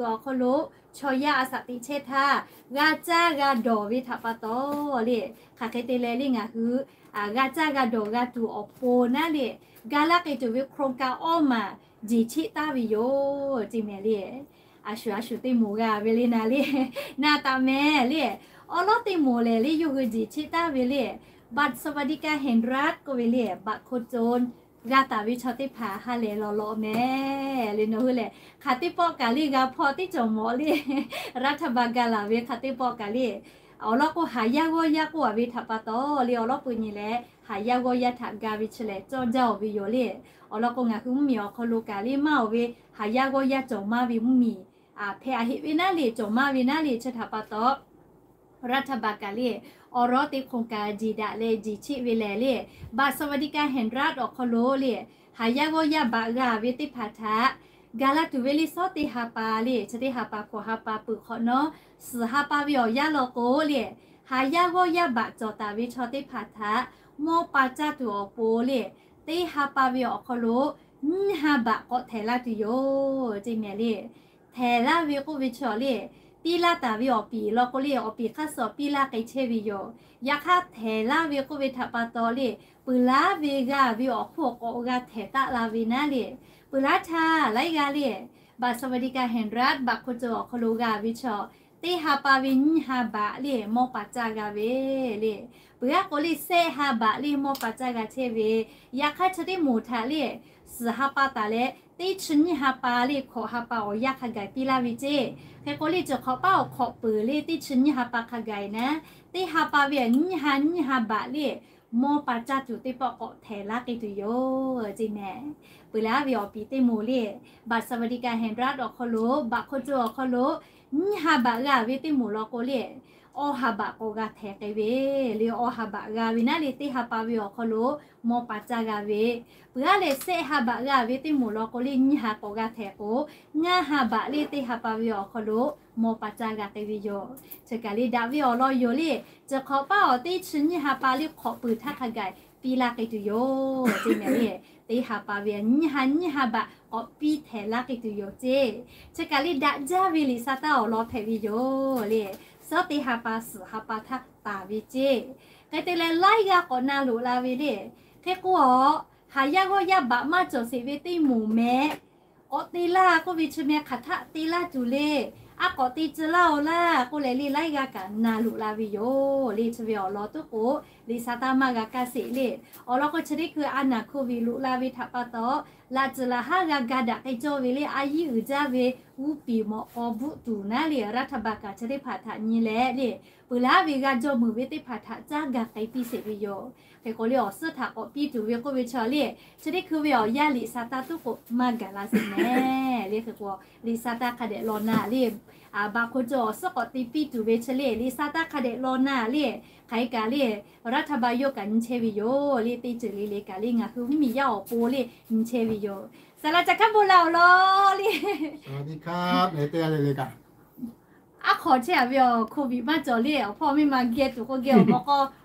awˬ hk'aw lo chaw yaˇ a shaꞈ teꞈ chehˇ htaˇ, g'a caˇ g'a dawˬ ve htaꞈ pa taw le, hk'aˬ hk'e te leh le ngaˬ hui g'a caˇ g'a dawˬ g'a tuˬ awˬ pon naˉ le, ga laˇ k'ai tuˬ ve โครงการ awˇ maˬ jeˬ cheˆ taˍ ve yoˬ ce mehˍ le. A shuˍ a shuˍ teˇ moˍ g'a ve le naˍ le, na taꞈ mehˍ le. Awˉ lawˉ teˇ moˍ lehˬ le yawˇ hui jeˬ cheˆ taˍ ve le, บัตรสวัสดิการแห่งรัฐ k'oˆ ve le, บัตรคนจน g'a taˍ ve chaw teˇ hpaˍ ha lehˬ lawˬ lawꞈ mehˍ le. Nawˬ hui lehˬ hk'aˬ teˇ pawˆ kaꞈ le g'a hpawˇ teˇ cawˬ mawꞈ le, รัฐบาล ga laˬ ve hk'aˬ teˇ pawˆ kaꞈ le, awˬ lawn k'o haˍ yaˇ g'awˇ yaˇ k'oˆ a ve htaꞈ pa taw le, awˬ lawn peu nyi leh haˍ yaˇ g'awˇ yaˇ htaꞈ ga ve chi lehˬ cawˇ jaˇ oˬ ve yoˬ le. Awˬ lawn k'o ngaˬ hui mvuhˇmiˬ awˬ hk'aw lo kaꞈ le maˇ oˬ ve haˍ yaˇ g'awˇ yaˇ cawˬ maˇ ve mvuhˇmiˬ hpehꞈ a heˆ ve naˉ le, cawˬ maˇ ve naˉ le chi htaꞈ pa taw รัฐบาล kaꞈ le awˬ lawn teˇ โครงการ jeˬ daꞈ leh jeˬ cheˆ ve lehˬ le, บัตรสวัสดิการแห่งรัฐ awˬ hk'aw lo le, haˍ yaˇ g'awˇ yaˇ baꞈ g'a ve teˇ hpaˍ htaꞈ ga laˇ tuˬ ve le, suhˉ teˇ ha pa le, chi teˇ ha pa hkawꞈ ha pa peuˬ hk'awꞈ nawˉ, suhˍ ha pa ve awˬ yanˇ law k'o le, haˍ yaˇ g'awˇ yaˇ baꞈ cawˬ taˍ ve chaw teˇ hpaˍ htaꞈ mawˇ pa caˇ tuˬ awˬ pon le, teˇ ha pa ve awˬ hk'aw lo nyiˇ ha baꞈ k'awꞈ htehˍ laˇ tuˬ yoˬ ce mehˍ le. Htehˍ laˇ ve k'oˆ ve chaw le, piˇ laˇ taˍ ve awˬ piˍ law k'o le, awˬ piˍ hk'aˇ suh piˇ laˇ k'ai chehˇ ve yoˬ. Yaꞈ hk'aˇ htehˍ laˇ ve k'oˆ ve htaꞈ pa taw le, peuˬ laˉ ve g'a ve awˬ hk'oˆ awˬ k'awꞈ g'a htehˍ taˆ la ve naˉ le, peuˬ laˉ htaˇ laiˉ g'aˇ le, บัตรสวัสดิการแห่งรัฐ บัตรคนจน awˬ hk'aw lo g'a ve chaw, teˇ ha pa ve nyiˇ ha baꞈ le mawˇ pa caˇ g'a ve le. Peuˬ aˉ k'o le, sehˆ ha baꞈ le mawˇ pa caˇ g'a chehˇ ve. Yaꞈ hk'aˇ chi teˇ moˍ htaꞈ le, suhˍ ha pa taˍ leh teˇ chi nyiˇ ha pa le hkawꞈ ha pa awˬ yanˇ hk'a gaˬ piˇ laˇ ve ce. Hk'e k'o le, cawˬ hk'awꞈ paˉ awˬ hk'awꞈ peuˬ le teˇ chi nyiˇ ha pa hk'a gaˬ naˉ, teˇ ha pa ve nyiˇ ha nyiˇ ha baꞈ le mawˇ pa caˇ tuˬ teˇ pawˆ k'awꞈ htehˍ laˇ k'ai tuˬ yoˬ ce mehˍ. Peuˬ laˉ ve awˬ piˍ teˇ moˍ le, บัตรสวัสดิการแห่งรัฐ awˬ hk'aw lo, บัตรคนจน awˬ hk'aw lo nyiˇ ha baꞈ g'a ve teˇ moˍ law k'o le, awˇ ha baꞈ k'awꞈ g'a htehˍ k'ai ve le. Awˇ ha baꞈ g'a ve naˉ le, teˇ ha pa ve awˬ hk'aw lo mawˇ pa caˇ g'a ve. Peuˬ aˉ lehˬ, sehˆ ha baꞈ g'a ve teˇ moˍ law k'o le, nyiˇ ha k'awꞈ g'a htehˍ k'o, ngaˇ ha baꞈ le teˇ ha pa ve awˬ hk'aw lo mawˇ pa caˇ g'a k'ai ve yoˬ. Chi kaˬ le daꞈ ve awˬ lawn yoˬ le. Cawˬ hk'awꞈ paˉ awˬ teˇ chi nyiˇ ha pa le hk'awꞈ peuˬ htaˇ hk'a gaˬ piˇ laˇ k'ai tuˬ yoˬ ce mehˍ le. Teˇ ha pa ve nyiˇ ha nyiˇ ha baꞈ k'awꞈ piˇ htehˍ laˇ k'ai tuˬ yoˬ ce. Chi kaˬ le daꞈ jaˇ ve liꞈ sa taˇ awˬ lawn hpehꞈ ve yoˬ le. Suhˉ teˇ ha pa suhˍ ha pa htaˇ taˍ ve ce. Hk'e te leh laiˉ g'aˇ k'awꞈ na loꞈ la ve le. Hk'e k'o, haˍ yaˇ g'awˇ yaˇ baꞈ maˇ cawˬ sheˍ ve teˇ moˍ mehˍ k'awꞈ te laˇ k'oˆ ve chi mehˍ, hk'aˬ htaˆ te laˇ tuˬ le. A k'awꞈ te tcuh laˇ-oˬ laˇ k'oˆ leh le, laiˉ g'aˇ kaꞈ na loꞈ la ve yoˬ le. Chi ve awˬ lawn tuˉ k'o, liꞈ sa taˇ maˇ g'a kaˇ sheˍ le. Awˬ lawn k'o, chi teˇ hkui a naˬ โควิด loꞈ la ve htaꞈ pa taw, laꞈ tcuhˍ laꞈ haˉ g'a ga daꞈ k'ai cawˇ ve le, a yiˇ uiˍ jaˇ ve g'uˇ piˍ mawꞈ k'aw bvuhˆ tuˬ naˉ le, รัฐบาล kaꞈ chi teˇ hpaˍ htaꞈ nyi leh le, peuˬ laˉ ve g'a jawˇ meuˍ ve teˇ hpaˍ htaꞈ caˉ ga k'ai piˇ sheˍ ve yoˬ. Hk'e k'o le, awˬ suhˉ htaꞈ k'awꞈ piˇ tuˬ ve k'oˆ ve chaw le, chi teˇ hkui ve awˬ yanˇ liꞈ sa taˇ tuˉ k'o maˇ gaˬ la sheˍ mehˍ le. Hk'e k'o, liꞈ sa taˇ hk'a dehꞈ law na le, บัตรคนจน awˬ suhˉ k'awꞈ te piˇ tuˬ ve chi le, liꞈ sa taˇ hk'a dehꞈ law na le. Hk'aˬ hk'e kaꞈ le, รัฐบาล yawˇ kaꞈ nyi chehˇ ve yoˬ le. Teˇ ceuˬ le le kaꞈ le, ngaˬ hui mvuhˇmiˬ yaˇ awˬ pon le nyi chehˇ ve yoˬ. Saˍ laꞈ ca hkaˉ bon la awˬ lawn le. Aˉ hk'aw chehˇ a ve awˬ โควิด maˇ cawˬ le, awˬ hpawˇ miˇ ma geh tuˬ k'o geh awˬ,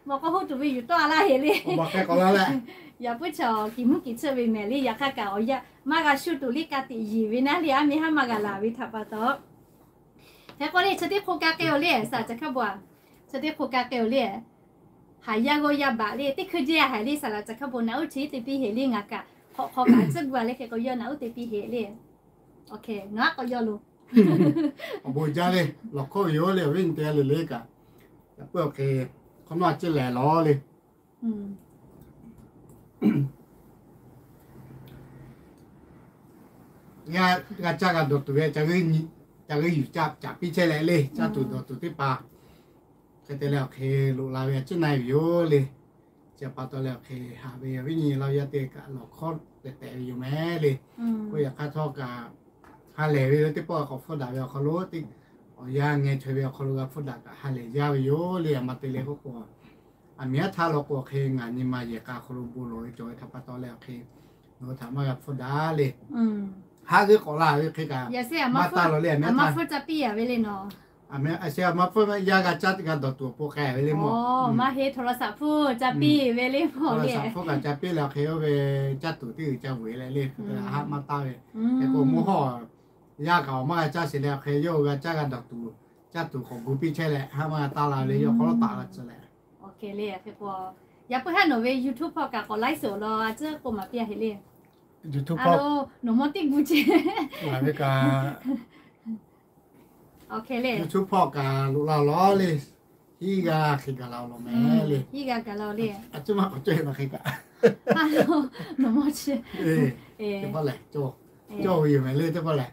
mawꞈ k'aw huˉ tuˬ ve yuˬ tawˆ a laˇ heˆ le. Yaꞈ puiˉ chaw kiˬ mvuhˇ kiˬ tsuhˆ ve mehˍ le. Yaꞈ hk'aˇ kaꞈ awˬ yanˇ maˇ g'a shu tuˬ le, ka tiꞈ yiˍ ve naˉ le, aˉ miˇ haˉ maˇ g'a laˬ ve htaꞈ pa taw. Hk'e k'o le, chi teˇ hk'oˆ ka k'ai-oˬ le, saˍ laꞈ ca hkaˉ bon a, chi teˇ hk'oˆ ka k'ai-oˬ le. Haˍ yaˇ g'awˇ yaˇ baꞈ le, teˇ hkui jehˇ haiˬ le, saˍ laꞈ ca hkaˉ bon naꞈ uˉ chi te piˇ heˆ le. Ngaˬ kaꞈ hk'awꞈ hk'aw kaꞈ tcuhˉ gu a le, hk'e k'o yawˇ naꞈ uˉ te piˇ heˆ le. Ngaˬ k'awꞈ yawˇ lo, awˬ bon jaˇ le. Lawˬ hkawˇ ve yoˬ le, awˬ viˉ nyi teˇ g'aˇ le le kaꞈ, yaꞈ puiˉ awˬ hk'e hk'awꞈ nawˉ a ciˉ lehˬ lawˬ le. G'a caˇ g'a dawˬ tuˬ ve, ca g'euˆ yuˬ caꞈ piˇ chehˇ leh le, caˇ tuˬ dawˬ tuˬ teˇ hpaˍ hk'e te leh awˬ hk'e loꞈ la ve a ciˉ na ve yoˬ le. Chi pa taw leh awˬ hk'e haꞈ ve awˬ viˉ nyi laˇ yaˇ teˇ kaꞈ lawˬ hkawˇ tehꞈ tehꞈ ve yoˬ mehˍ le. K'oˆ yaꞈ hk'aˇ htawˇ kaꞈ ha lehˬ ve teˇ pawˆ k'awꞈ hpfuhˇ daꞈ ve awˬ hk'aw lo, awˬ yanˇ ngeh chaweh ve awˬ hk'aw lo g'a hpfuhˇ daꞈ kaꞈ ha lehˬ jaˇ ve yoˬ le. A ma te leh k'oˆ k'o, aˬ miˍ aˉ htaˇ law k'o awˬ hk'e ngaˬ nyi ma yehˬ k'a awˬ hk'aw lo bon lawˬ ve cawˬ ve htaꞈ pa taw leh awˬ hk'e nawˬ hui htaꞈ maˇ g'a hpfuhˇ daꞈ le. Haˉ g'euˆ k'awꞈ la ve hk'e kaꞈ maˇ taˇ lawˬ le. Aˬ miˍ aˉ htaˇ a ma hpfuhˇ yaˇ g'a caˇ g'a dawˬ tuˬ awˬ pon k'ai ve le mawˬ. Maˇ heˆ, โทรศัพท์ hpfuhˇ ca piˇ ve le mawˬ le. Hpfuhˇ kaꞈ ca piˇ leh awˬ hk'e oˇ ve caˇ tuˬ teˇ g'uiˬ ca vuiˬ leh le, haˉ maˇ taˇ ve. Hk'e k'o mvuhˇ hawˇ Yaˇ kaꞈ awˬ maˇ g'a caˇ sheˍ leh awˬ hk'e yawˇ hui g'a caˇ g'a dawˬ tuˬ, caˇ tuˬ k'awꞈ gu piˇ chehˇ leh haˉ maˇ g'a taˇ la leh yawˇ hk'aw lo taˍ g'a tcuh leh. Awˬ hk'e le, hk'e k'o, yaꞈ puiˉ haˉ nawˬ ve YouTube hpawˇ kaꞈ k'awꞈ laiˉ suhˍ awˬ lawn a ciˉ k'oˆ maˍ piˇ a heˍ le. YouTube hpawˇ nawˬ mawˇ teˇ gu ce. Ngaˬ ve kaꞈ YouTube hpawˇ kaꞈ loꞈ la lawˬ le. Hiˉ g'a hk'e gaˬ la awˬ lawn meh le. Hiˉ g'a gaˬ la le. A ciˉ maˇ k'awꞈ cawˇ e la hk'e kaꞈ. Nawˬ mawˇ chi. Teˇ pawˆ lehˬ, cawˇ ve yoˬ meh le teˇ pawˆ lehˬ.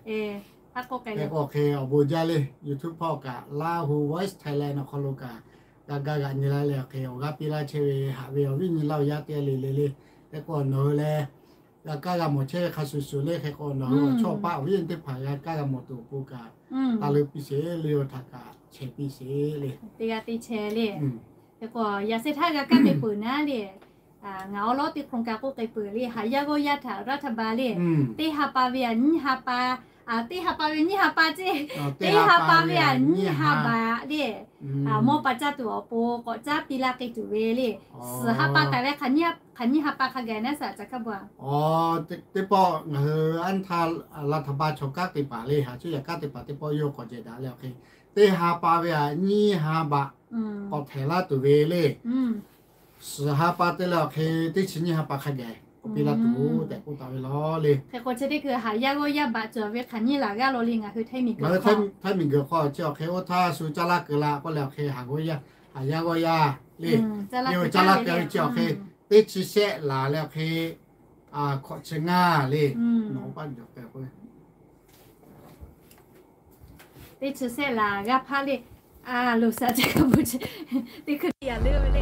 Hk'e k'o hk'e awˬ bon jaˇ le. YouTube hpawˇ kaꞈ Lahu Voice Thailand awˬ hk'aw lo kaꞈ g'a gaˇ g'aꞈ nyi la leh awˬ hk'e awˬ g'aˇ piˇ laˇ chehˇ ve haꞈ ve awˬ viˉ nyi laˇ awˬ yaˇ teˇ g'aˇ le le le. Hk'e k'o nawˬ hui leh g'a kaˇ g'a mawˬ chehˇ ve hk'a shuˍ shuˍ le. Hk'e k'o nawˬ hui awˬ chawˇ paˆ awˬ viˉ nyi teˇ hpaˍ g'a kaˇ g'a mawˬ tuˬ awˬ pon kaꞈ, taˇ leuˉ piˇ sheˍ le. Awˬ htaꞈ kaꞈ chehˇ piˇ sheˍ le. Teˇ g'aˇ teˇ chehˇ le. Hk'e k'o yaꞈ sheh htaˇ g'a kaˇ k'ai peuˬ naˉ le. Ngaˬ awˉ lawˉ teˇ hk'aw kaꞈ k'oˆ k'ai peuˬ le, haꞈ yaˇ g'awˇ yaˇ htaꞈ raˇ htaꞈ ba le. Teˇ ha pa ve aꞈ nyiˇ ha pa, teˇ ha pa ve nyiˇ ha pa ce. Teˇ ha pa ve aꞈ nyiˇ ha baꞈ le. Mawˇ pa caˇ tuˬ awˬ pon k'awꞈ caˉ piˇ laˇ k'ai tuˬ ve le. Suhˍ ha pa taˍ leh hk'aˬ nyiˇ ha pa hk'a gaˬ naˉ saˍ ca kaˇ ba. Teˇ pawˆ ngaˬ hui anˇ htaˇ la htaꞈ ba chaw kanˉ te paˍ le, haꞈ cuˇ yaꞈ kanˉ te paˍ teˇ pawˆ yawˇ k'awꞈ jehˬ daꞈ leh awˬ hk'e, teˇ ha pa ve aꞈ nyiˇ ha baꞈ k'awꞈ htehˍ laˇ tuˬ ve le. Suhˍ ha pa te leh awˬ hk'e teˇ chi nyiˇ ha pa hk'a gaˬ k'awꞈ piˇ laˇ tuˬ tehꞈ k'oˆ taˍ ve law le. Hk'e k'o chi teˇ hkui haꞈ yaˇ g'awˇ yaˇ baꞈ cawˬ ve hk'aˬ nyiˇ laˬ g'aˇ law le ngaˬ hui Htaiˇ miˬ guiˬ hk'aw. Htaiˇ miˬ guiˬ hk'aw chi awˬ hk'e oˇ htaˇ shu caˇ laˇ keu la k'oˆ leh awˬ hk'e haꞈ g'awˇ yaˇ, haꞈ yaˇ g'awˇ yaˇ le. Yawˇ caˇ laˇ keu ve chi awˬ hk'e teˇ chi shehˆ laˬ leh awˬ hk'e hkawꞈ chi ngaˇ le. Nawˬ paˆ jaw k'ai k'o teˇ chi shehˆ laˬ g'aˇ hpaˇ le. Loˬ shaˍ ce ka bu ce. Teˇ hkui te yaꞈ le ve le.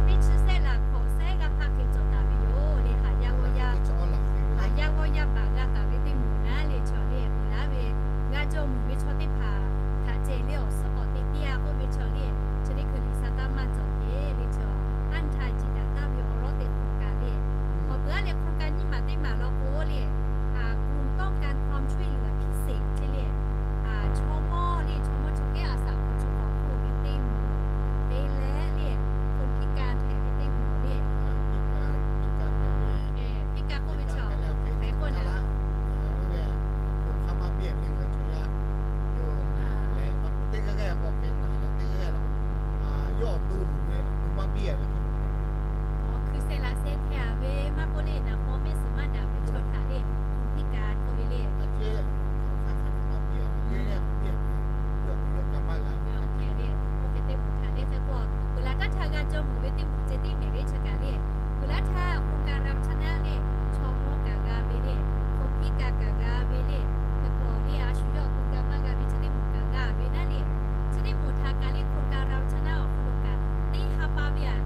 Teˇ chi shehˆ laˬ hkawꞈ shehˆ g'aˇ hpaˇ hk'e cawˬ taˍ ve yoˬ le. Haꞈ yaˇ g'awˇ yaˇ, haꞈ yaˇ g'awˇ yaˇ baꞈ g'a taˍ ve teˇ moˍ naˉ le chaw le. Peuˬ laˇ ve g'a jawˇ mawˬ ve chaw teˇ hpaˍ htaꞈ ceh le awˬ suhˉ k'awꞈ te piˇ a k'oˆ ve chaw le. Chi teˇ hkui Liꞈ hk'aˬ taˇ maˇ cawˬ le le chaw, anˇ htaˇ jiˬ daꞈ taˍ ve awˬ lawn teꞈ hk'aˬ kaꞈ le. Awˬ peuˬ aˉ leh hk'aw ka nyiˇ maˬ teˇ maˬ law k'o le, กลุ่มต้องการความช่วยเหลือพิเศษ ce le. Chaw mawˇ le, chaw mawˇ chaw kehˉ a shaꞈ k'awꞈ chaw k'awꞈ hk'oˆ ve teˇ moˍ, te leh le, คนพิการ hpehꞈ ve teˇ moˍ le. Piˇ ka k'oˆ ve chaw hpehꞈ k'oˆ naˉ. Awˬ hkui sheh laꞈ sheh hpehꞈ a ve maˇ k'oˆ le, naˍ hk'aw mehˆ suhˍ maˇ daꞈ ve chaw htaꞈ le, คนพิการ k'oˆ ve le. Awˬ hk'e le, oˇ hk'e te moˍ htaꞈ le hk'e k'o, peuˬ laˬ taˇ htaˇ g'a jawˇ mawˬ ve teˇ moˍ ceh tiˉ mehˍ ve chi kaꞈ le. Peuˬ laˇ htaˇ โครงการเราชนะ le, chaw mawˇ kaꞈ g'a ve le, คนพิการ kaꞈ g'a ve le. Hk'e k'o le, a shu yawˇ โครงการ maˇ g'a ve chi teˇ moˍ kaꞈ g'a ve naˉ le. Chi teˇ moˍ htaꞈ kaꞈ le โครงการเราชนะ awˬ hk'aw lo kaꞈ teˇ ha pa ve aꞈ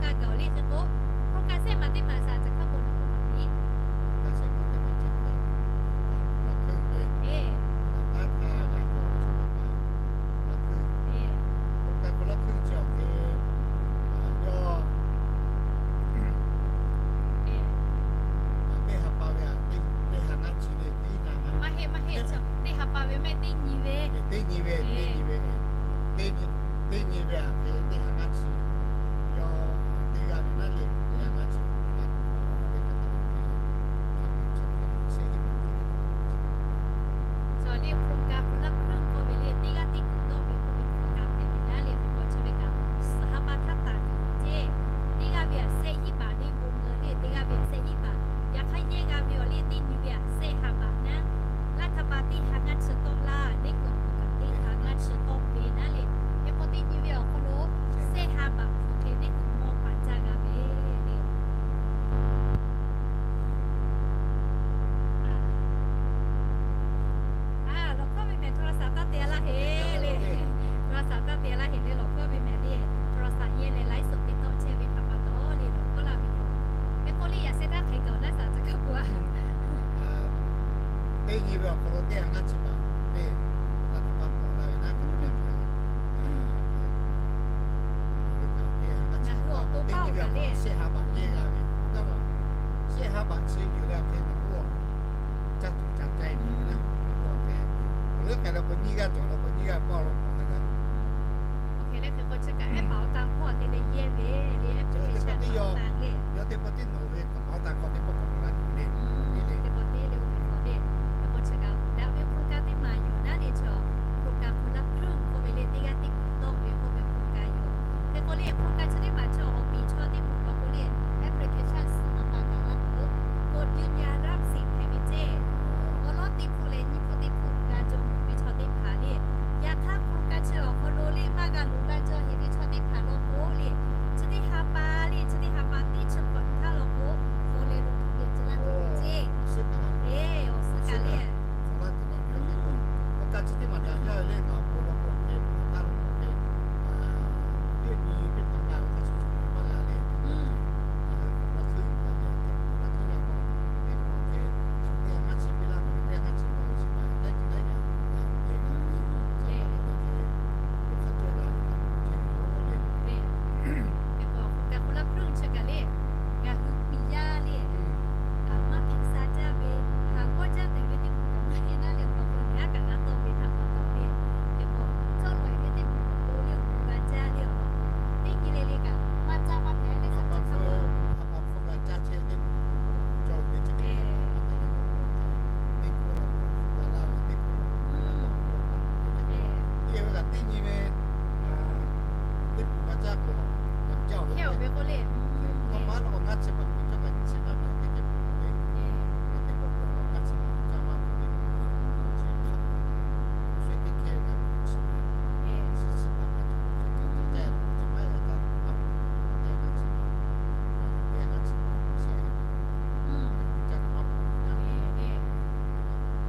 g'a gaˬ-oˬ le hk'e k'o, โครงการ sehˆ maˬ teˇ maˬ shaˍ caˬ hk'a peuˬ lo k'o maˍ piˇ. Teˇ ha pa ve a, teˇ ha ngaˇ chi le, teˇ ha ngaˇ, maˇ heˆ, maˇ heˆ, teˇ ha pa ve maˇ heˆ, teˇ nyi ve, teˇ nyi ve, teˇ nyi ve, teˇ nyi ve a, teˇ ha ngaˇ chi, yawˇ teˇ g'aˇ ve naˉ le, teˇ ha ngaˇ chi, สองเล่ม โครงการคนละครึ่ง k'oˆ ve le, teˇ g'aˇ teˇ kuiˬ tawˆ ve k'oˆ ve โครงการ hpehꞈ ve naˉ le, hk'e k'o chi ve kaꞈ สหภาพัฒน์ taˍ tuˬ ceˇ. Teˇ g'aˇ ve a sehˆ hiˉ baꞈ le, bon ngeu le, teˇ g'aˇ ve a sehˆ hiˉ baꞈ. Yaꞈ hk'aˇ yehˇ g'aˇ ve awˬ le, teˇ nyi ve a sehˆ ha baꞈ naˉ, รัฐบาล teˇ ha ngaˇ chi tawˆ laˇ, neˇ kuiˬ awˬ hk'aw kaꞈ teˇ ha ngaˇ chi tawˆ ve naˉ le. Hk'e k'o teˇ nyi ve awˬ hk'aw lo sehˆ ha baꞈ hk'e neˇ kuiˬ mawˇ paˍ caˇ g'a ve le. A, lawˬ hkawˇ ve mehˬ โทรศัพท์ taˇ te laˇ heꞈ le. โทรศัพท์ taˇ te laˇ heꞈ le, lawˬ hkawˇ ve mehˬ le. โทรศัพท์ yehˇ leh ไลฟ์สด te tawˆ chehˇ ve htaꞈ pa taw le, lawˬ hkawˇ laˇ ve yoˬ. Hk'e k'o le, yaꞈ sheh htaˇ hk'e gaˬ naˉ shaˍ caˬ hk'a peuˬ a. Teˇ nyi ve awˬ hk'aw lo teˇ ha ngaˇ chi baꞈ le, a htoꞈ ma tawˆ la ve naˉ, ngaˬ hui awˬ to taˇ oˬ kaꞈ le, shehˆ ha baꞈ yehˇ g'a ve, shehˆ ha baꞈ chi yuˬ leh hk'e ngaˬ hui awˬ caˇ tuˬ ca k'ai ve naˉ, awˬ leuˉ k'ai leh k'o nyiˇ g'aˇ cawˬ leh k'o nyiˇ g'aˇ paˇ lo k'awꞈ la g'a ve. Awˬ hk'e leh hk'e k'o chi kaꞈ ehˉ paˍ awˬ tan hpawˇ te leh yehˇ ve le, ehˉ paˍ teˇ yawˇ, yawˇ teˇ pawˆ tiˉ nawˬ ve awˬ tan hk'aw teˇ pawˆ k'awꞈ la tuˬ le. Teˇ pawˆ tiˉ le, oˇ hk'e k'o le, hk'e k'o chi kaꞈ daꞈ ve โครงการ teˇ maˬ yoˬ naˉ le, chaw โครงการคนละครึ่ง k'oˆ ve le, teˇ g'aˇ teˇ kuiˬ tawˆ ve k'oˆ ve โครงการ yoˬ. Hk'e k'o le, โครงการ chi teˇ maˬ chaw awˬ piˍ chaw teˇ maˬ k'awꞈ k'oˆ le, application suh na pa kaꞈ la tuˬ, กดยืนยันรับสิทธิ์ hpehꞈ ve ceˇ. Awˬ lawn teˇ hpu leh nyiˇ hpu teˇ hpu g'a jaw mawˬ ve chaw teˇ hpaˍ le. Yaꞈ hk'aˇ โครงการ chi awˬ hk'aw lo le maˇ g'a loꞈ g'a jaw heꞈ ve chaw teˇ hpaˍ law k'o le, chi teˇ ha pa le, chi teˇ ha pa teˇ chi hk'awꞈ nyi htaˇ law k'o, fawˍ leh lo tuˬ ve tcuh laˇ tuˬ ve ceˇ. Eˬ, awˬ suhˉ kaꞈ le. Hk'e k'o, โครงการ คนละครึ่ง chi kaꞈ le, ngaˬ hui miˬ yaˇ le, a, maˇ hpehꞈ sha jaˇ ve, haˍ g'awˇ jaˇ tehꞈ ve teˇ hpaˍ kaꞈ maˇ heˆ naˉ le, awˬ lawn k'o ngaˬ kaꞈ g'a tawˆ ve htaꞈ pa taw le. Hk'e k'o, cawˇ lawˬ ve teˇ hpaˍ k'o le, awˬ hk'aw g'a jaˇ le, awˬ lawn k'o teˇ nyi le le kaꞈ maˇ caˇ maˇ hpehꞈ le, a pa hpfuhˇ g'a caˇ chehˇ teˇ hpaˍ cawˇ ve teˇ ceuˬ le. Teˇ nyi ve teˇ hpaˍ g'a caˇ k'o, hk'e awˬ ve k'oˆ le, a, ngaˇ chi baꞈ kuiˬ cawˇ kaꞈ nyiˇ chi maˇ hpehꞈ teˇ ceuˬ le.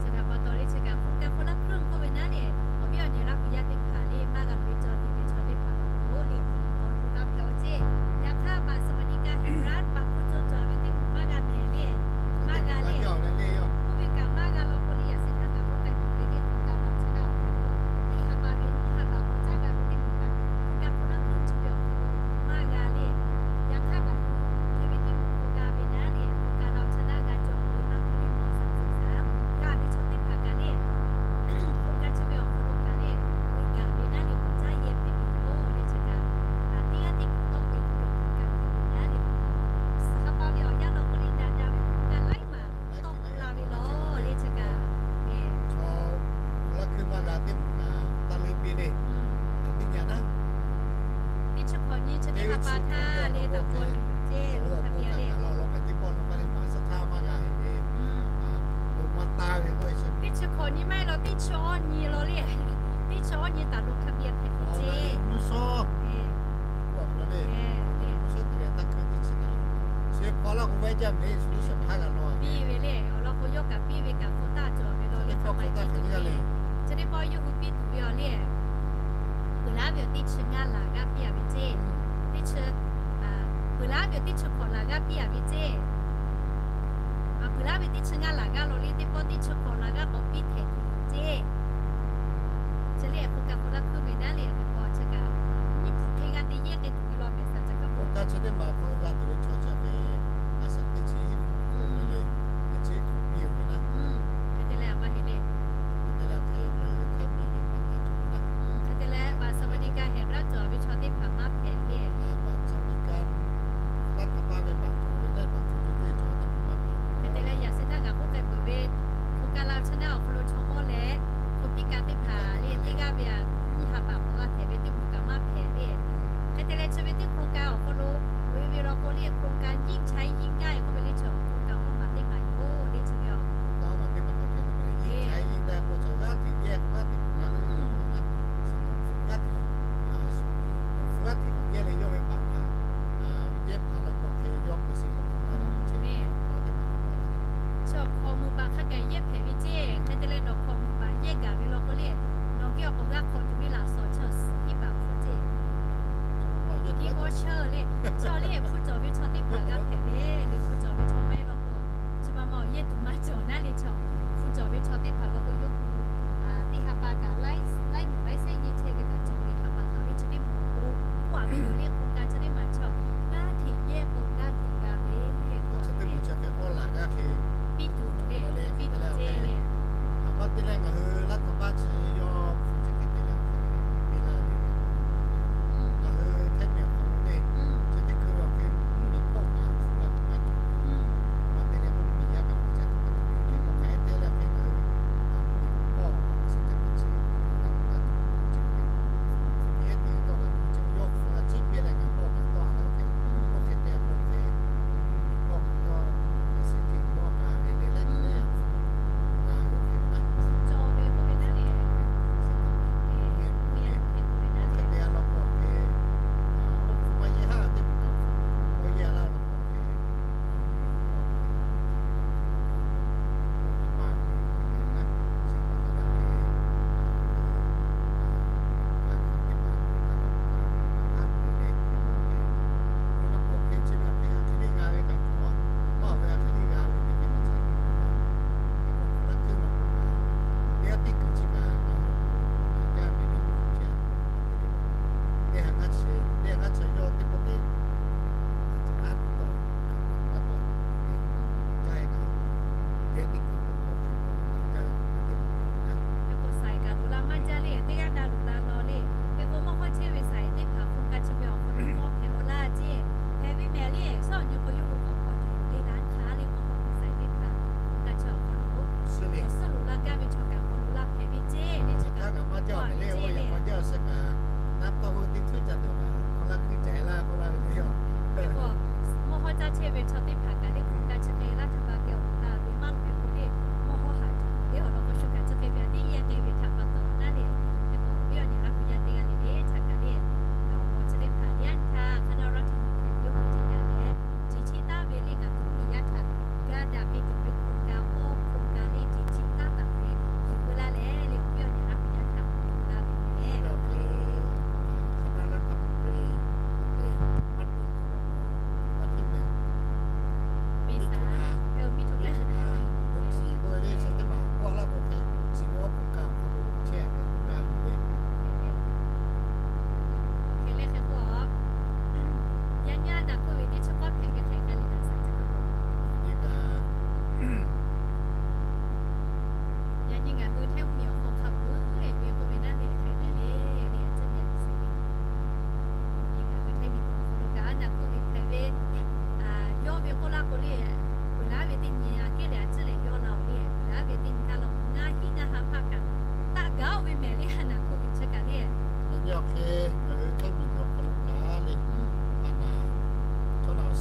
Chi htaꞈ pa taw le chi kaꞈ โครงการ คนละครึ่ง k'oˆ ve naˉ le, awˬ viˉ awˬ nyi Laˇ huˍ yaˇ teˇ hpaˍ le, maˇ g'a loꞈ e cawˬ tuˬ ve chaw teˇ hpaˍ awˬ hk'aw lo le, awˬ hk'aw lo g'a hpehꞈ awˬ ceˇ. Yaꞈ hk'aˇ baꞈ สวัสดิการแห่งรัฐ baꞈ hkuˇ co cawˬ ve teˇ hpaˍ maˇ g'a mehˍ le, maˇ g'a le. Oˇ ve kaꞈ maˇ g'a law k'o le, yaꞈ sheh htaˇ ngaˬ k'oˆ k'ai tuˬ ve le, โครงการ awˬ chi g'aˇ awˬ hk'aw lo teˇ ha pa ve nyiˇ ha baꞈ k'awꞈ caˇ g'a ve teˇ hpaˍ kaꞈ โครงการ คนละครึ่ง chi ve awˬ hk'aw lo maˇ g'a le. Yaꞈ hk'aˇ ngaˬ hui hk'e ve teˇ hpaˍ k'awꞈ g'a ve naˉ le, โครงการ awˬ chi g'aˇ g'a cawˬ ve naˉ k'oˆ le, awˬ suhˉ suhˉ shaˍ g'a ve chaw teˇ hpaˍ kaꞈ le, โครงการ chi ve awˬ hk'aw lo kaꞈ le, k'oꞈ e gaˬ ve naˉ le, k'awꞈ caˇ yehˇ hpehꞈ ve yoˬ le. Chi kaꞈ teˇ g'aˇ teˇ kuiˬ tawˆ ve k'oˆ ve โครงการ hpehꞈ ve naˉ le, สหภาพ ve awˬ yanˇ lawˬ k'oˆ le, daꞈ daꞈ ve โครงการ laiˉ maˬ tawˆ la ve lawˬ le. Chi kaꞈ chaw คนละครึ่ง maˇ g'a teˇ hpaˍ kaꞈ taˇ leuˉ piˇ le. Teˇ nyi naˉ, teˇ chi hk'awꞈ nyi chi teˇ ha pa htaˇ le, taꞈ k'aw tuˬ ceˇ, lo hk'a piˇ a le. Teˇ pawˆ lo maˇ le, maˇ shaˉ htaˇ maˇ g'a heˆ le. Teˇ chi hk'awꞈ nyi maˇ heˆ law, teˇ chi awˇ nyi law le. Teˇ chi awˇ nyi taˍ lo hk'a piˇ a hpehꞈ tuˬ ceˇ. Mvuhˇ shawˉ, mvuhˇ shawˉ te leh taˇ hkui teˇ chi teˇ, chi hk'awꞈ laˇ k'o, vaiˇ jaˇ mehˍ, solution maˇ g'a law piˇ ve le. Awˬ lawn k'o, yawˇ kaꞈ piˇ ve kaꞈ hk'oˆ taˇ cawˬ ve law le, hk'aˬ ma hk'e le. Chi teˇ pawˆ yawˇ hui piˇ tuˬ ve awˬ le, peuˬ laˇ ve awˬ teˇ chi ngaˇ laˬ g'aˇ piˇ a ve ceˇ. Teˇ chi, a, Aˉ ve teˇ chi hk'awꞈ laˬ g'aˇ piˇ-a ve ceˇ. Aˬ, peuˬ laˇ ve teˇ chi ngaˇ laˬ g'aˇ law le, teˇ pawˆ teˇ chi hk'awꞈ laˬ g'aˇ k'awꞈ piˇ hpehꞈ tuˬ ceˇ. Chi le k'o kaꞈ k'oꞈ la hkui ve naˉ le, k'o chi kaꞈ nyiˇ hpu hk'e g'a te yehˇ k'ai tuˬ ve law mehˍ saˍ ca kaˇ k'o, a chi teˇ maˬ hk'aw g'a tuˬ ve chaw chi ve a shaꞈ teˇ chi hiˉ hk'awꞈ le, teˇ chi hiˉ hk'awꞈ piˇ-a ve naˉ. Hk'e te leh a maˇ heˆ le. Hk'e te leh hk'e ngaˬ hui Htaiˇ miˬ ve paˍ htaꞈ cawˬ ve naˉ. Hk'e te leh บัตรสวัสดิการแห่งรัฐ cawˬ ve chaw teˇ hpaˍ maˇ hpehꞈ le. บัตรสวัสดิการ รัฐบาล ve baꞈ cawˬ ve naˉ, baꞈ cawˬ ve teˇ cawˬ ve teˇ hpaˍ maˇ hpehꞈ. Hk'e te leh yaꞈ shehˍ htaˇ ngaˬ k'oˆ k'ai peuˬ ve, โครงการ เราชนะ awˬ hk'aw lo chaw mawˇ leh, hk'aw piˇ ka teˇ hpaˍ le teˇ g'aˇ ve aꞈ nyiˇ ha baꞈ k'awꞈ g'a hpehꞈ ve teˇ โครงการ maˇ hpehꞈ le. Hk'e te leh chi ve teˇ โครงการ awˬ hk'aw lo loꞈ-e ve law k'o le, โครงการยิ่งใช้ยิ่งได้ k'oˆ ve le, chi โครงการ awˇ maˬ teˇ maˬ yoˬ le chi ve aˬ. Awˬ, ยิ่งใช้ยิ่งได้ k'o chaw g'aˇ hteꞈ yehˇ k'o g'aˇ hteꞈ maˇ, g'aˇ hteꞈ, g'aˇ hteꞈ k'awꞈ yehˇ leh yawˇ ve baꞈ htaꞈ yehˇ hpaˍ la k'awꞈ hk'e yawˇ k'oꞈ sheˍ k'awꞈ hk'awꞈ la ve ceˇ. Chi awˬ hk'awꞈ muiˬ baꞈ hk'a gaˬ yehˇ hpehꞈ ve ceˇ. Hk'e te leh nawˬ hk'awꞈ muiˬ baꞈ yehˇ gaˬ ve law k'o le, nawˬ geh awˬ k'awꞈ g'a hk'awꞈ tuˬ ve laꞈ shawˍ chi awˬ suhˍ hiˉ baꞈ hpfuhˇ ceˇ. Ki k'awˇ sheuˇ le, chaw le hpu cawˬ ve chaw teˇ hpaˍ g'a hpehꞈ ve le, hpu cawˬ ve chaw maˇ heˆ law k'o, chi ma ma awˬ yehˇ tuˬ maˇ cawˬ naˉ le chaw. Hpu cawˬ ve chaw teˇ hpaˍ law k'o yawˇ hui teˇ ha pa kaꞈ laiˉ, laiˉ muiˬ laiˉ sehˉ nyi chehˇ ve kaꞈ cawˬ ve htaꞈ pa taw ve chi teˇ maˬ k'o, k'oˆ-a ve yoˬ le, โครงการ chi teˇ maˬ chaw g'aˇ hteꞈ yehˇ k'o g'aˇ hteꞈ g'a ve le k'o, chi teˇ maˬ chaw hk'e awˇ laˬ g'aˇ hk'e piˇ tuˬ le, piˇ tuˬ ceˇ le. Aˬ, maˇ te leh ngaˬ hui รัฐบาล chi yawˇ hpu chi hk'e te leh hk'e piˇ laˇ ve, ngaˬ hui Htaiˇ miˬ awˬ hk'aw lo le, chi teˇ hkui ve awˬ hk'e mvuhˇ miˬ hpawˇ kaꞈ hpu la tuˬ maˇ cawˬ. Maˇ te leh mvuhˇ miˬ yaˇ kaꞈ hpu ca tuˬ maˇ cawˬ ve hk'e k'o, hk'aˬ hk'e te leh hk'e ngaˬ hui mvuhˇ miˬ hpawˇ kaꞈ chi teˇ hkui chi hpu la tuˬ maˇ cawˬ ve hk'e, mvuhˇ miˬ ehˉ teˇ g'aˇ dawˇ g'a tuˬ chi ve yawˇ hpu la ciˉ piˇ leh ngaˬ hpawˇ kaꞈ dawˇ a leh hk'e, oˇ hk'e te k'o hk'e mvuhˇ miˬ hpawˇ kaꞈ yawˇ hk'e sheˍ tiˉ dawˇ g'a ve le leh, ngaˬ hui hk'e na cawˬ ve k'oˆ ve naˉ le, hk'e te a law k'o hk'e, oˇ hpu maˇ yehˇ haˉ teˇ hpaˍ kaꞈ k'awꞈ yehˇ laˇ law k'o hk'e, Hk'e k'o, saiˍ kaꞈ loꞈ la maˇ jaˇ le, teˇ g'aˇ na loꞈ la law le. Hk'e k'o, mawˇ hawˉ chehˇ ve saiˍ teˇ hpaˍ โครงการ chi ve awˬ hk'aw lo mawˇ hpehꞈ awˬ laˇ ceˇ. Hpehꞈ ve mehˍ le, shaˉ awˬ nyi k'o yawˇ hui k'awꞈ k'awꞈ tuˬ le la hk'a le, mawˇ hawˉ ve saiˍ teˇ hpaˍ โครงการ chi awˬ hk'aw lo suhˉ loꞈ la gaˇ ve chaw kaꞈ k'awꞈ loꞈ la hpehꞈ ve ceˇ le, chi kaꞈ maˇ jaˇ ve le, oˇ ve maˇ jaˇ ve chi kaꞈ, naˉ tawˇ hui teˇ htuˉ ca dawˬ kaꞈ hk'aw laˇ hkui ca la k'oˆ laˇ ve le yoˬ. Hk'e k'o, mawˇ hawˉ caˇ chehˇ ve chaw teˇ hpaˍ kaꞈ le โครงการ chi hk'e laˇ htaꞈ pa keh awˬ hk'aw lo ve maˇ loꞈ ve k'o le, mawˇ hawˉ haꞈ tuˬ le awˬ lawn k'o shu kaꞈ chi hk'e ve a teˇ yehˇ k'ai ve htaꞈ pa taw naˉ le. Hk'e k'o, awˬ viˉ awˬ nyi laˇ hui yaˇ teˇ g'aˇ le le htaꞈ kaꞈ le, awˬ mawˇ chi teˇ hpaˍ yaˇ htaˇ hk'a na ra htaꞈ mawˬ hpehꞈ ve yoˬ hk'e te yaˇ leh, chi chi taˉ ve le ngaˬ hui mvuhˇ miˬ yaˇ htaꞈ g'a daꞈ ve tuˬ ve โครงการ awˬ โครงการ le chi chi taˉ taˍ ve tuˬ ve laˇ leh le, awˬ viˉ awˬ nyi laˇ hui yaˇ htaꞈ mawˬ tuˬ laˇ ve mehˍ. Yaꞈ nyi ngaˬ hui Htaiˇ mvuhˇ miˬ awˬ hk'aw hk'a peu-eˬ ve k'oˆ ve naˉ le, hk'e te le le, a ciˉ nyi a ciˉ le. Ngaˬ hui Htaiˇ miˬ awˬ hk'aw lo kaꞈ a naˬ hk'oˆ ve hpehꞈ ve, yawˇ ve k'oˆ laˇ k'o le, peuˬ laˇ ve teˇ nyi a kehˉ lehˬ a ciˉ lehˬ yawˇ la-oˬ le, peuˬ laˇ ve teˇ nyi taˇ law k'o ngaˬ hiˉ ngaˬ ha hpaˇ kaꞈ taˆ gaˇ-oˬ ve mehˍ le, a naˬ hk'oˆ ve chi kaꞈ le. Yaꞈ nyi awˬ hk'e ngaˬ hui Htaiˇ miˬ awˬ hk'aw lo kaꞈ le, a naˬ chaw naˬ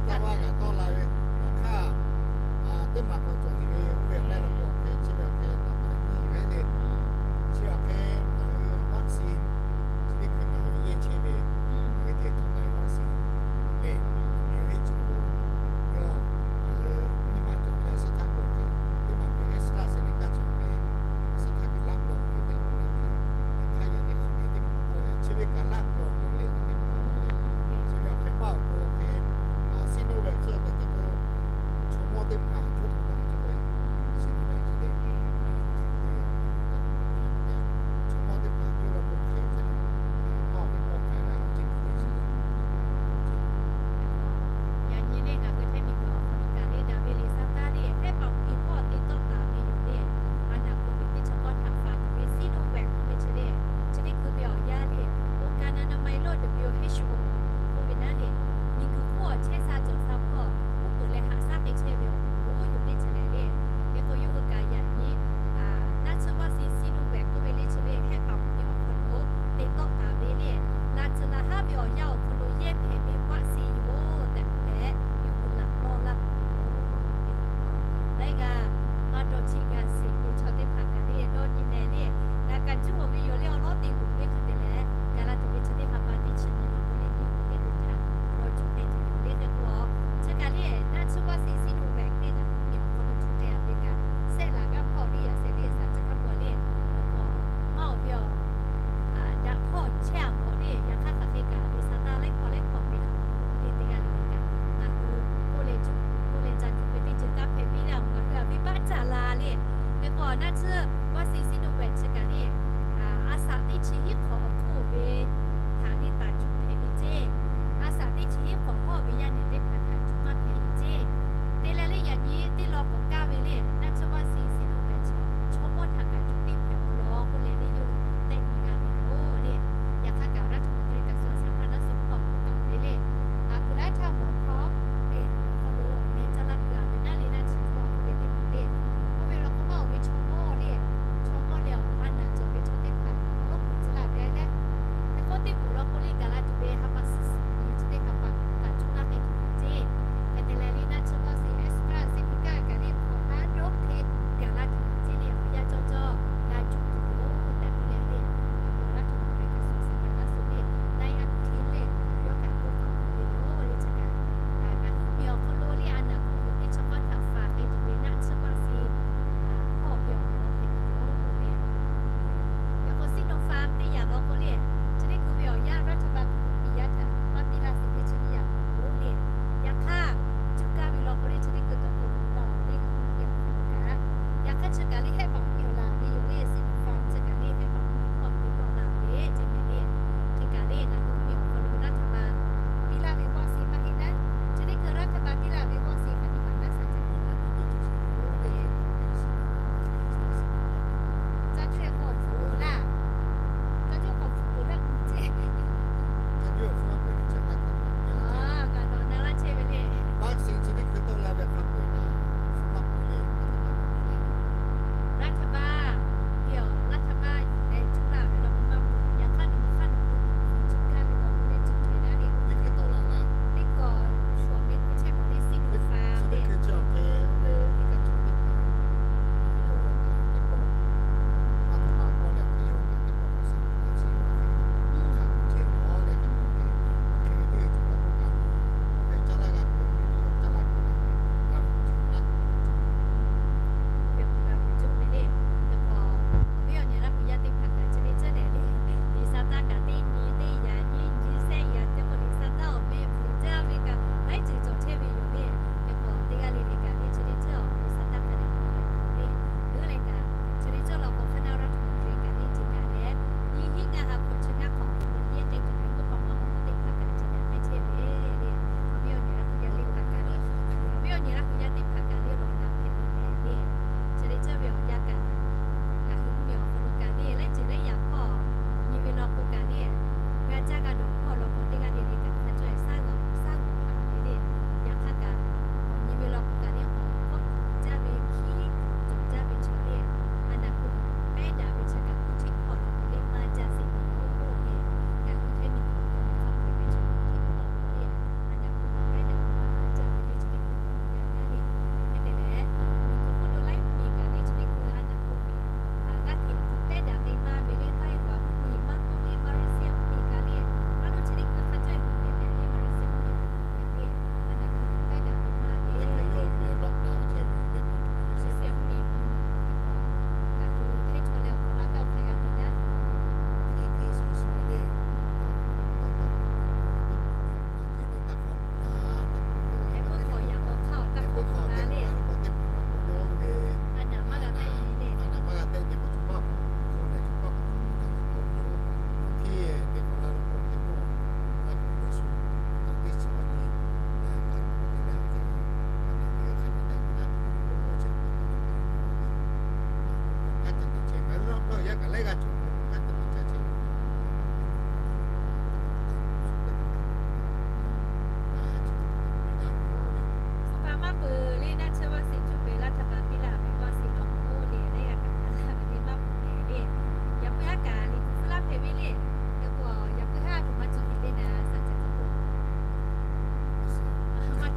Taˇ maˇ g'a tawˆ la ve awˬ hk'aˇ, teˇ maˬ k'awꞈ cawˬ ve, oˇ ve awˬ hk'e la k'o awˬ hk'e chi ve awˬ hk'e naˍ baꞈ nyiˇ yuˬ ve le. Chi awˬ hk'e ngaˬ hui vaccine chi teˇ hkui ngaˬ hui yeˇ chehˇ ve, ngaˬ hui te tuˬ k'ai vaccine le, ngaˬ hui ve cawˬ lo yawˇ ngaˬ hui nyiˇ maˬ cawˬ ve suhˉ htaˇ k'o hk'e, teˇ maˬ hk'e AstraZeneca cawˬ ve, suhˉ htaˇ kaꞈ laˇ pawˬ ve teˇ maˬ le, hk'aˇ yaꞈ nyi hk'aˬ hk'e teˇ maˬ k'oˆ ve chi ve kaꞈ laˇ pawˬ lawˬ le, chi ve awˬ hk'e maˇ awˬ k'o hk'e, Sinovac hk'e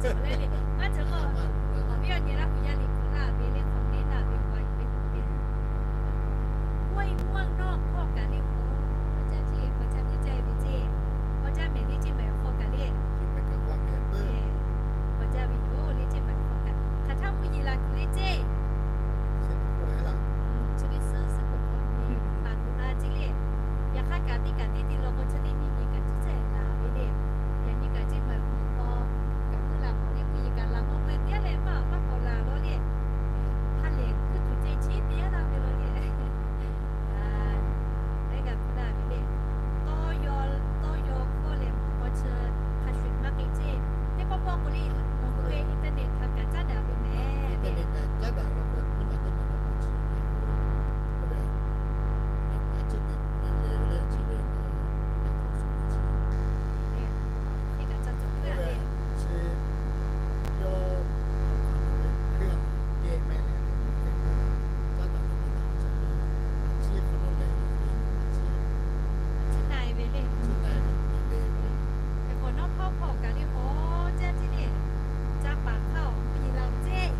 Leh le, maˇ cawˬ k'o, awˬ viˉ awˬ nyi Laˇ hu yaˇ liꞈ hpu laˇ ve le, hk'awꞈ neˉ naˬ ve k'ai ve, k'oˆ ve, ห้วยม่วงนอก hkawˇ kaꞈ le, awˬ jaˇ ceˇ, awˬ jaˇ miˇ jaˇ ve ceˇ, awˬ jaˇ mehˍ le ceˇ, mehˍ hk'aw kaꞈ le, awˬ jaˇ ve yoˬ le ceˇ, mehˍ hk'aw kaꞈ hk'aˬ htaˇ mvuhˇ yeˬ la tuˬ le ceˇ. Chi ve suhˉ suhˉ k'o hk'awꞈ nyi paˍ tuˬ a ceˇ le. Yaꞈ hk'aˇ kaꞈ teˇ kaꞈ teˇ te law k'o, chi teˇ nyi nyi kaꞈ chi ceh laˬ ve le. Yaꞈ nyi kaꞈ ceˇ mehˍ mvuhˇ k'aw kaꞈ mvuhˇ la mawˬ le, mvuhˇ yeˬ kaꞈ laˬ mawˬ k'o teˇ g'aˇ leh maˇ maˇ k'awꞈ laˬ law le. Ha lehˬ hkuiˉ tuˬ ceˇ chi teˇ g'aˇ laˇ ve law le. Teˇ g'aˇ hpu laˇ ve le. Tawˇ yaw, tawˇ yaw hkawˇ leh mvuhˇ k'aw chi hk'a shuˍ maˇ k'ai ceˇ. Teˇ pawˆ pawˆ k'o le, nawˬ hui ve internet htaꞈ kaꞈ caˉ daꞈ ve mehˍ le. Teˇ kaꞈ ca cawˬ puiˉ a le. Chi na e ve le. Hk'e k'o nawˉ hpawˇ hpawˇ kaꞈ le, awˬ jaˇ ceˇ le. Ca paˍ hk'aˇ awˬ mvuhˇ yeˬ la ve ceˇ.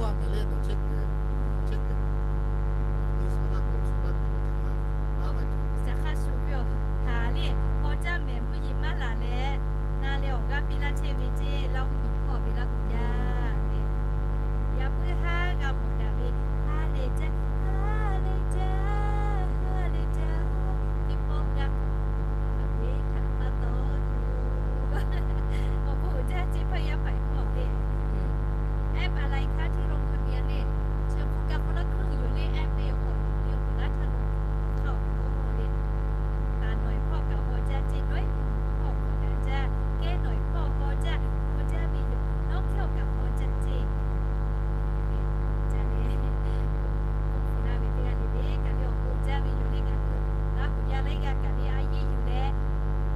Yaꞈ hk'aˇ shuˍ ve awˬ htaꞈ le, paw jaˇ mehˍ mvuhˇ yeˬ maˇ laˬ leh, na leh awˬ g'aˇ piˇ laˇ chehˇ ve ceˇ, Laˇ huˉ nyi hpawˇ ve Laˇ huˍ yaˇ le. Yaꞈ puiˉ haˉ g'a mawˬ daꞈ ve, ha lehˬ jaˇ, ha lehˬ jaˇ, ha lehˬ jaˇ, teˇ pawˆ g'a k'awꞈ ve htaꞈ pa taw tuˬ, awˬ bon uiˍ jaˇ ceˇ hpaˇ yaˇ hpaˍ hkawˇ le. Ehˉ paˍ lai hk'aˇ htiˇ lo hk'a geh le, chi hk'oˆ kaꞈ k'oˆ laˇ hk'uiˇ yoˬ le, ehˉ ve awˬ hk'aw lo le, awˬ bon laˇ htaˇ lo hk'aw lo le, kaꞈ nawˬ hkawˇ kaꞈ paw jaˇ ceˇ, nawˬ hkawˇ kaꞈ jaˇ, kehˉ nawˬ hkawˇ paw jaˇ, paw jaˇ ve yoˬ, nawˬ hkawˇ kaꞈ paw jaˇ ceˇ. Ca le, k'oˆ hpu laˇ ve teˇ g'aˇ le le, kaꞈ le awˬ bon jaˇ ve yoˬ le, kaꞈ Laˇ huˍ yaˇ laiˉ g'aˇ kaꞈ le a yiˇ yuˬ leh,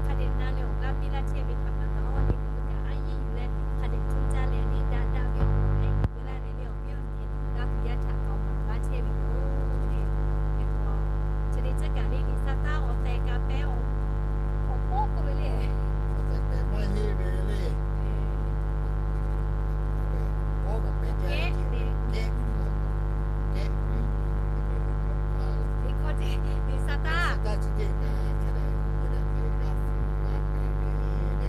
hk'a dehꞈ na leh awˬ g'aˇ piˇ laˇ chehˇ ve htaꞈ pa taw le, kaꞈ a yiˇ yuˬ leh hk'a dehꞈ coˇ caˇ leh le daꞈ daꞈ ve awˬ bon ehˉ yuˬ ve laˇ leh le awˬ viˉ awˬ nyi Laˇ huˍ yaˇ htaꞈ k'awꞈ maˍ laˇ chehˇ ve yoˬ le. Hk'e k'o, chi le tcuhˉ kaꞈ le Liˍsaˍtanˍ awˬ tehˬ kaꞈ pehˍ, awˬ pawˆ k'oˆ ve le, awˬ tehˬ pehˍ maˇ heˆ ve le. Kehˉ ve, kehˉ ve, kehˉ ve, Liˍsaˍtanˍ, Liˍsaˍtanˍ chi teˇ kaꞈ hk'a dehꞈ, hk'a dehꞈ g'a fuiˍ g'a pehˍ ve teˇ kaꞈ,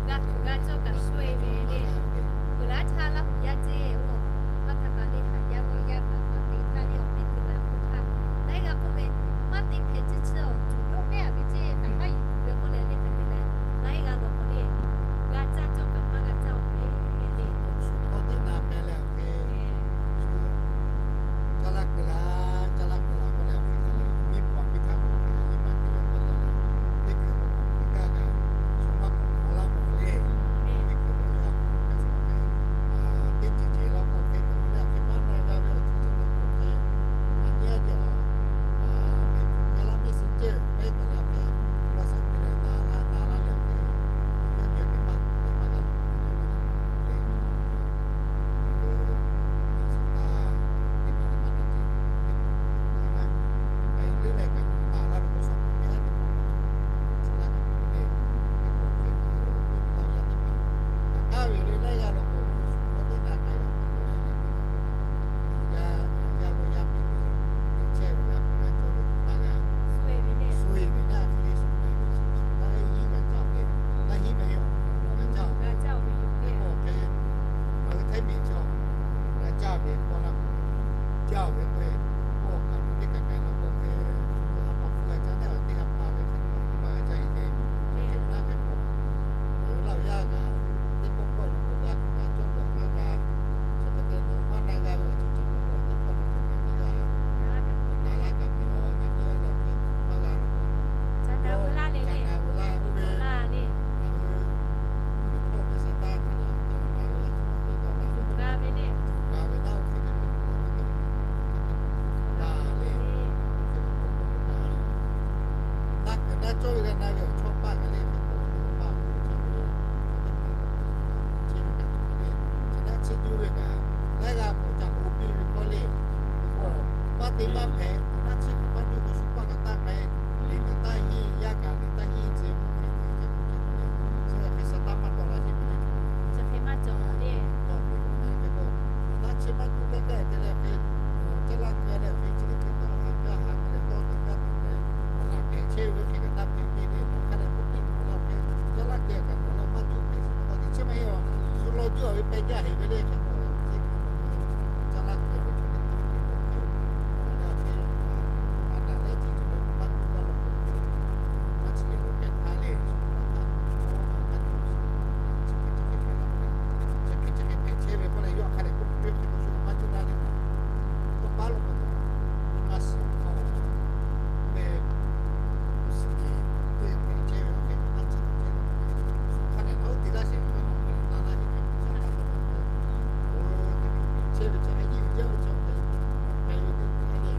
g'a tuˬ g'a cawˇ kaꞈ sho e ve le. Peuˬ laˇ htaˇ Laˇ huˍ yaˇ ceˇ oˬ, maˇ htaꞈ kaꞈ le haˍ yaˇ g'awˇ yaˇ kaꞈ maˇ te htaˇ le awˬ meh te la k'oˆ htaˇ, laiˉ g'aˇ k'oˆ ve, maˇ te hpehꞈ chi chi awˬ tuˬ yawˇ mehˉ a ve ceˇ, naˍ haˉ yuˬ tuˬ ve k'oˆ leh le hk'aˬ hk'e leh, laiˉ g'aˇ lawˬ k'o le, g'a caˇ cawˇ kaꞈ maˇ g'a caˇ oˬ ve le. Awˬ teˇ naˍ pehˍ leh awˬ hk'e, caˇ laˇ keu la, caˇ laˇ keu la k'oˆ leh awˬ hk'e hk'e le, miˇ hpaˍ miˇ htaˇ k'o hk'e le, nyi ma te leh k'oˆ leh, teˇ hkui k'o k'oˆ hkui gaˇ kaꞈ, shu maˇ k'oˆ hk'aw laˇ mawˬ le. Teˇ hkui k'o yaˇ k'o hk'e shu hk'e, teˇ ceuˬ ceuˬ la k'o hk'e, hk'e maˇ na g'a ve awˬ ceuˬ ceuˬ la k'o hk'e, a teˇ g'aˇ cawˬ, miˇ hpaˍ ka laˇ mehˆ shiˍ ceuˬ pehˉ kaꞈ leh hk'e, g'a shaˍ te leh na laˇ na laˇ leh hk'e, yawˇ ceuˬ teˇ maˇ teˇ maˇ g'a le. G'a caˇ ve yoˬ le. Ngaˬ hui Htaiˇ miˬ chaw g'a caˇ ve k'oˆ laˇ, caˇ ve k'o, k'o kaꞈ teˇ kaꞈ kaꞈ la k'o hk'e, a pa hpu g'a caˇ teˇ g'aˇ teˇ g'aˇ pa ve hk'e, a pa g'a caˇ e le. Hk'e te naˉ hk'e k'o, ngaˬ hui Laˇ huˍ yaˇ kaꞈ teˇ pawˆ pawˆ lo k'o g'a tuˬ g'a cawˇ kaꞈ maˇ g'a, chi hk'e te nawˬ maˇ na g'a ve awˬ ceuˬ ceuˬ k'o, teˇ pawˆ lo k'o kaꞈ teˇ g'aˇ na laˇ kaꞈ ve awˬ nyi teˇ g'aˇ le hk'e maˇ g'a ve k'o, ca na veu laˇ le, ca na veu laˇ ve, ngaˬ hui Mvuhˇ miˬ hpawˇ ve Saˍtanˍ htaꞈ g'a ve, g'a ve, g'a ve naˉ oˇ hk'e ve, g'a ve naˉ oˇ hk'e ve, g'a ve naˉ oˇ hk'e ve, g'a ve naˉ oˇ hk'e ve, g'a ve naˉ oˇ hk'e ve, naˉ kuiˬ naˉ cawˇ ve g'a na ve awˬ chawˇ paˆ kaꞈ le hk'e k'o, awˬ paˆ awˬ chawˇ ve, chi ve kaꞈ hk'e le, chi naˉ chi juˇ ve kaꞈ, laiˉ g'aˇ k'awꞈ ca k'oˆ piˇ ve k'oˆ le, k'o, maˇ te maˇ hpehꞈ, naˉ chi k'awꞈ maˇ juˇ k'o shu paˆ kaꞈ taˇ k'ai, liꞈ kaꞈ taˇ henˇ, yaˇ kaꞈ liꞈ taˇ henˇ, chi hk'e hk'e hk'e hk'e hk'e le, chi hk'e Saˍtanˍ maˇ tawˆ la sheˍ ve le. Chi hk'e maˇ cawˬ le. Tawˆ ve k'o, naˉ chi maˇ juˇ k'ai k'ai te leh hk'e, caˇ laˇ keu leh hk'e chi teˇ hkui tawˆ haˍ kaˇ haˍ te leh tawˆ te kaˇ te leh, awˬ laˬ hpehꞈ chehˇ ve hk'e kaꞈ taˇ hpehꞈ piˇ le, nawˬ hk'a dehꞈ k'oˆ piˇ hk'awꞈ la hk'e, caˇ laˇ keu kaꞈ nawˬ leh maˇ juˇ hpehꞈ sheˍ k'o te chi maˇ heˆ a. Shu law juˇ a ve pehˇ jaˇ heˍ ve le hk'e k'o, chi hk'e k'o, caˇ laˇ keu ve chi teˇ hkui te k'o hk'e, awˬ laˬ hpehꞈ, awˬ laˬ leh chi chi ve maˇ juˇ kaˇ lo k'o, maˇ chi ve lo hpehꞈ htaˇ le, shu maˇ htaˇ, awˬ laˬ maˇ juˇ sheˍ, chi hk'e chi hk'e hpehꞈ la hk'e, chi hk'e chi hk'e hpehꞈ chehˇ ve k'oˆ leh yawˇ hk'a dehꞈ k'oˆ piˇ tuˬ hk'e k'o shu maˇ juˇ laˇ le. Tawˇ paˉ lo k'o, nyi ma shiˍ hk'aw ve, suhˍ teˇ hpehꞈ chehˇ ve awˬ hk'e naˉ chi hk'e chehˇ ve, shu hk'a dehꞈ naˉ oˇ te laˇ sheˍ ve, na laˇ sheˍ ve, shu hk'a dehꞈ chehˇ ve chi a yiˇ uiˍ jaˇ ve chi awˬ hk'e, k'ai ve teˇ hkui a le,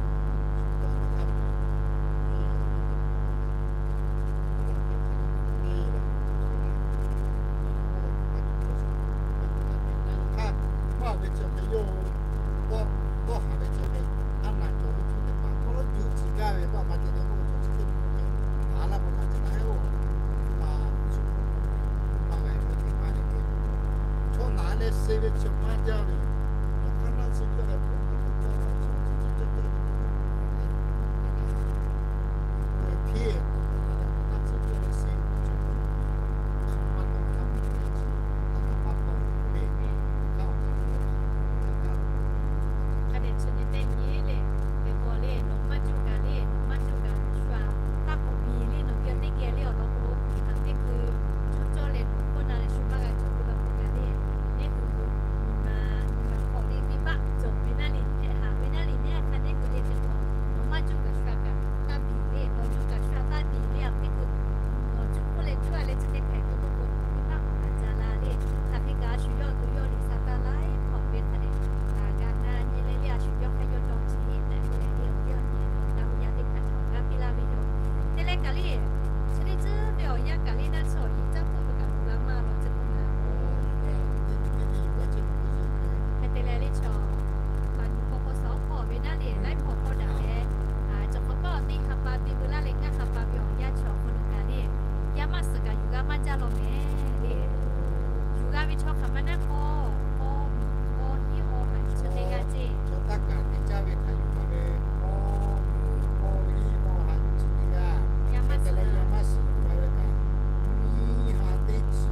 shu tawˇ hk'a hk'a ve, hk'aˇ maˇ ve chi awˬ hk'e yawˇ tawˇ, tawˇ haˍ ve chi awˬ hk'e, a naˬ cawˬ ve chaw teˇ hpaˍ k'awꞈ juˇ tcuh gaˇ ve k'o, a ma te leh k'oˆ ve chaw chi teˇ hpaˍ hk'e, a laˇ k'o kaꞈ chi htaꞈ hehˉ oˬ, a shu hk'e, a g'a ve Hk'a dehꞈ chi nyi teˇ nyi le, hk'e k'o le, nawˬ maˇ juˇ kaꞈ le, nawˬ maˇ juˇ kaꞈ shu aꞈ taˇ k'awꞈ piˍ le, nawˬ geh teˇ geh le awˬ lawn k'o, hk'aˬ teˇ hkui chaw cawˇ leh nawˬ hkawˇ na leh shu maˇ g'a juˇ ve law k'o kaꞈ le, teˇ hkui k'o, nyi ma nyi ma k'awꞈ le venˇ baˆ cawˬ ve naˇ le, hpehꞈ haˍ ve naˇ le, neˇ hk'aˬ teˇ hkui le hk'e k'o, nawˬ maˇ juˇ kaꞈ shu aꞈ kaꞈ taˇ piˍ le, nawˬ juˇ kaꞈ shu aꞈ taˇ piˍ le, aꞈ teˇ hkui nawˬ juˇ hk'oˆ leh juˇ a leh chi hk'e hpehꞈ k'o k'oˆ k'o, venˇ baˆ k'awꞈ gaˬ la le, hk'aˬ hk'e kaꞈ a shu yawˇ tuˬ yawˇ liꞈ sa taˇ laiˉ hk'awꞈ ve hk'a dehꞈ, g'a na nyi leh le a shu yawˇ hk'aˇ yawˇ dawˇ chi tehꞈ k'oˆ leh le awˬ viˉ awˬ nyi nawˬ g'a ve yaˇ teˇ hpaˍ htaꞈ g'a piˇ laˇ ve yoˬ. Te leh kaꞈ le, chi teˇ tcuhˉ ve awˬ yanˇ kaꞈ le naˇ chi awˬ yanˇ caˉ peuˬ ve kaꞈ gu la maˇ law chi k'oˆ na. Hk'e te leh le chaw, paˍ nyi hk'aw hk'aw suh awˬ hk'aw ve naˇ le laiˉ hk'awꞈ hk'awꞈ daꞈ leh, cawˬ hk'awꞈ paˇ awˬ teˇ ha pa te veu laˇ leh ngaˇ ha pa ve awˬ yanˇ chi awˬ hk'aw lo kaꞈ le, yaˇ maˇ suhˍ kaꞈ yuˬ g'a maˇ jaˇ law mehˍ le. Yuˬ g'a ve chaw hk'aˬ ma naˉ k'aw, k'aw miˬ k'aw hiˉ k'aw haꞈ yuˬ chi teˇ g'aˇ ceˇ. Chaw taˇ kaꞈ te caˇ ve htaꞈ yuˬ g'a ve, k'aw miˬ k'aw hiˉ k'aw haꞈ yuˬ chi teˇ g'aˇ. Yaˇ maˇ suhˍ, yaˇ maˇ suhˍ yuˬ g'a ve kaꞈ, nyiˇ ha teˇ chi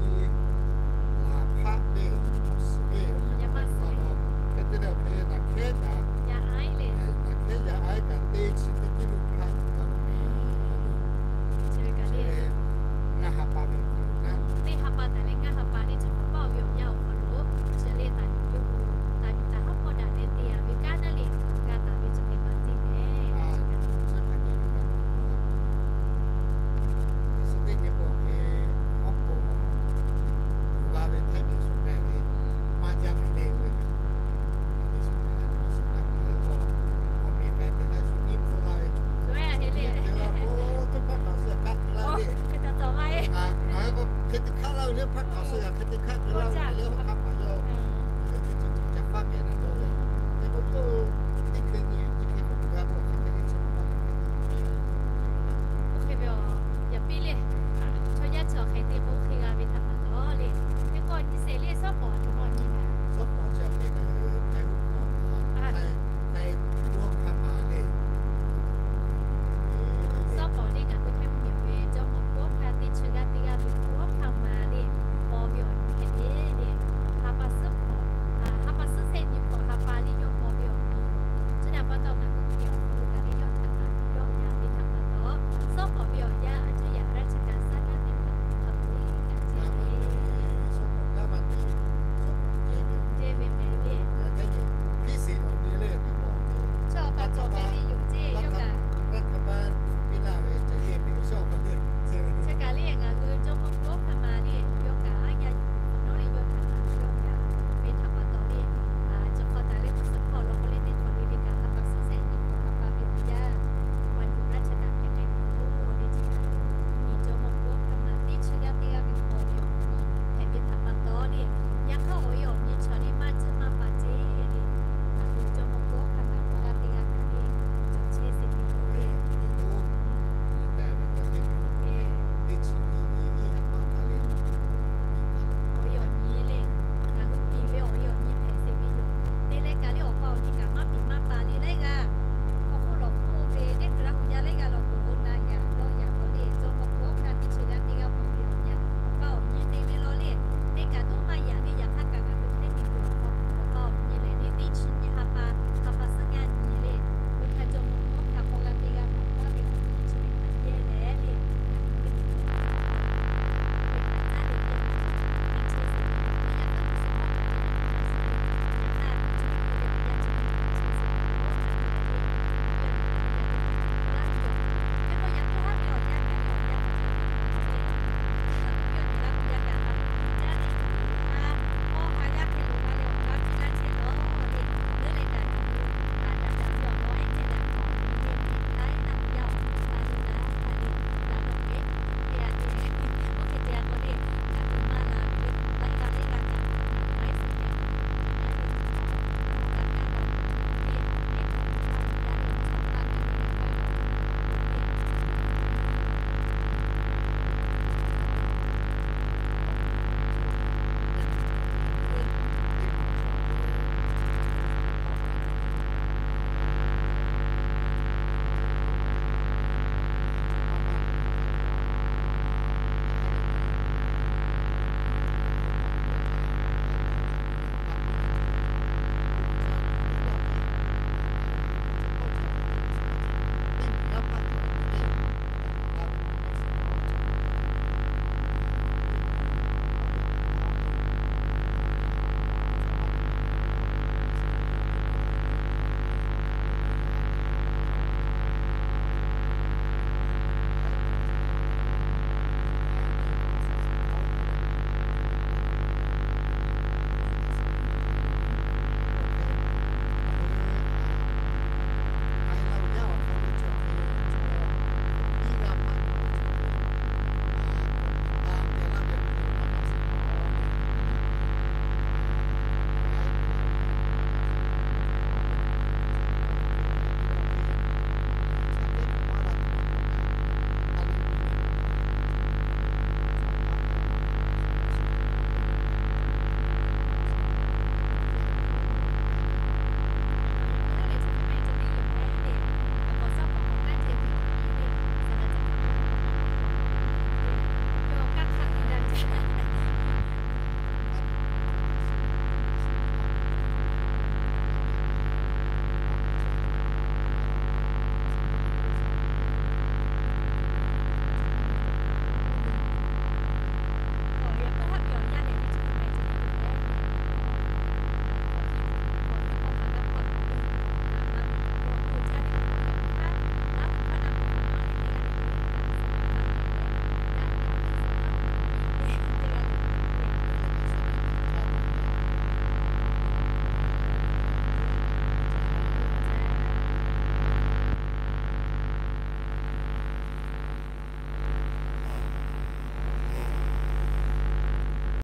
laˬ hpaˆ le, awˬ suhˍ le, yaˇ maˇ suhˍ le. Hk'e te leh awˬ hk'e naˬ hkehˉ kaꞈ, naˬ hkehˉ yaˇ aiˉ kaꞈ teˇ chi teˇ tiˉ lo hpaˆ yuˬ g'a ve mehˍ. Chi ve kaꞈ le, ngaˇ ha pa ve, teˇ ha pa taˍ leh ngaˇ ha pa le chi hk'awꞈ paˇ ve awˬ yanˇ awˬ hk'aw lo, chi leh taˍ yuˬ yawˇ hui taˍ yuˬ taˍ haˉ hpawˇ daꞈ leh te a ve kanˉ naˇ le, g'a taˍ ve chi hk'e maˇ te mehˍ. Chi hk'e te ve kaꞈ, chi teˇ geh k'o hk'e, awˬ k'o g'a ve hteˇ ve shu hpehꞈ ve, maˇ jaˇ ve le ve. Hk'e te hk'aˇ laˇ ve le, hpaˇ hkaoˍ suh yaꞈ hk'e